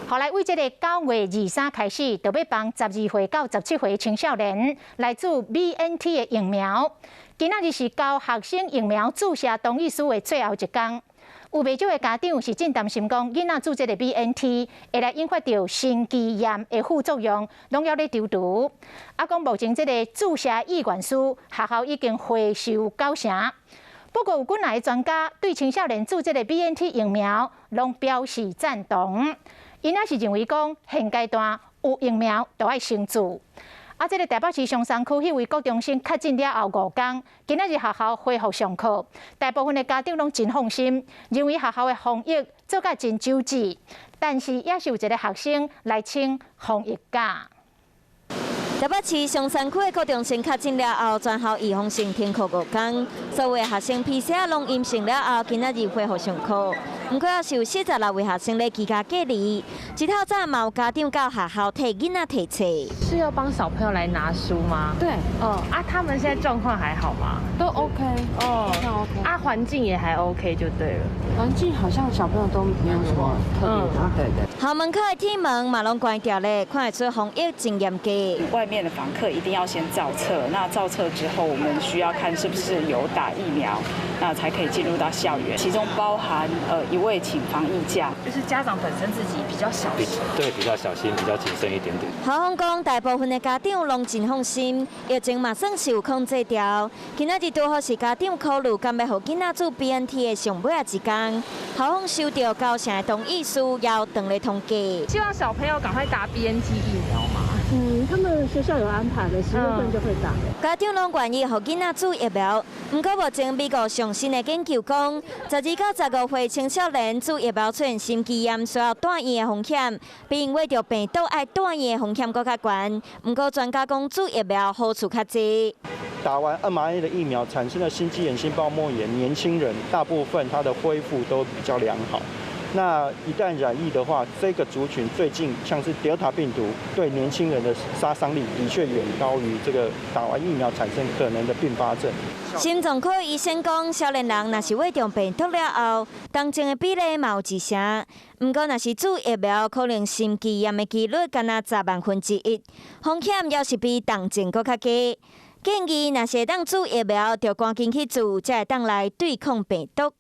後來為這个9月23開始，就欲幫12歲到17歲青少年來注 BNT 的疫苗。今仔日是交學生疫苗注射同意書的最後一工。有袂少的家長是真擔心，講囡仔注這个 BNT 會來引發著心肌炎的副作用，攏猶咧躊躇。啊，講目前這个注射意願書，學校已經回收九成。不過有幾若个專家對青少年注這个 BNT 疫苗，攏表示贊同。𪜶也是認為講，現階段有疫苗就愛先注。啊，這个台北市松山區彼位國中生確診了後5工，今仔日學校恢復上課，大部分的家長攏真放心，認為學校的防疫做甲真周至，但是也是有一个學生來請防疫假。台北市松山區的國中生確診了後，全校預防性停課五工，所有學生 PCR 攏陰性了後，今仔日恢復上課。毋過猶是有46位學生咧居家隔離。一透早嘛有家長到學校替囡仔提冊。是要幫小朋友來拿書嗎？對。哦，啊，他們現在狀況還好嗎？都 OK。哦，OK。啊，環境也還 OK 就對了。環境好像小朋友都沒有什麼特別的，對對。校門口的鐵門嘛攏關牢咧，看會出防疫真嚴格。外面的訪客一定要先造冊，那造冊之後，我們需要看是不是有打疫苗，那才可以進入到校園。其中包含一位請防疫假，就是家長本身自己比較小心，對，比較小心，比較謹慎一點點。校方講，大部分的家長攏真放心，疫情嘛算是有控制牢。今仔日拄好是家長考慮敢欲予囡仔注 BNT 的上尾仔一工，校方收著九成的同意書，猶當咧統計。希望小朋友趕快打 BNT 疫苗嘛。嗯，他們學校有安排的，10月份就會打。家長攏願意予囡仔注疫苗，毋過目前美國上新的研究講，12到15歲青少年注疫苗出現心肌炎需要住院的風險，比𪜶秽著病毒愛住院的風險閣較懸。毋過專家講注疫苗好處較濟。打完 mRNA 的疫苗產生的心肌炎、心包膜炎，年輕人大部分他的恢復都比較良好。那一旦染疫的話，這個族群最近像是德爾塔病毒對年輕人的殺傷力的確遠高於這個打完疫苗產生可能的併發症。心臟科醫生講，少年人若是秽著病毒了後，重症的比例嘛有一成。毋過若是注疫苗，可能心肌炎的幾率干焦10萬分之一，風險猶是比重症閣較低。建議若是會當注疫苗，就趕緊去注，才會當來對抗病毒。